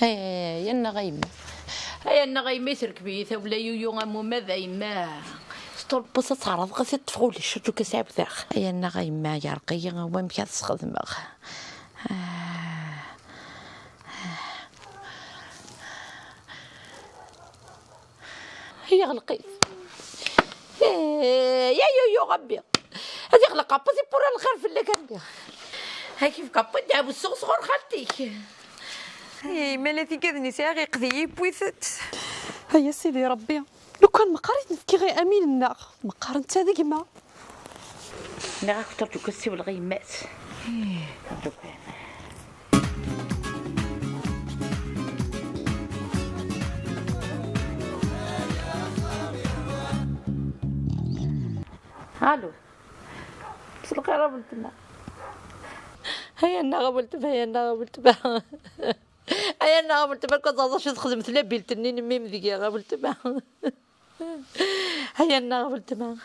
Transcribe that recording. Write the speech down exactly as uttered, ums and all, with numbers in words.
Ay, ay, ay, annaɣ a yemma. Ay, annaɣ a yemma, terkeb-iyi tawla yuyu am umad a yemma. Sṭulbus ad teɛreḍ ɣas ad ṭṭfeɣ ulac, acu ka sɛiwteɣ. Ay, annaɣ a yemma, yerqa-yi wamek ad sxedmeɣ. Ah. Yeɣleq-it. Eh, ya yuyu Rebbi, ad iɣleq appas iwwura lxir fell-ak a Rebbi. Ad k-ifk appas deɛwessu sɣur xalti-k. Ay, ma la tigad-nni sɛiɣ iqdi yewwi-tent. Ay a Sidi Rebbi, lukan meqqar i ten-fkiɣ i Amin-nneɣ, meqqar netta d gma. Nniɣ-ak terǧu kan ssiwleɣ i yemma-s. Allo. Mselxir a weltma. Haya nnaɣ a weltma, haya nnaɣ a weltma. Haya nnaɣ a weltma, akka ẓaẓ acu texdem tlabilt-nni n mmi-m deg-i a weltma. Haya nnaɣ a weltma.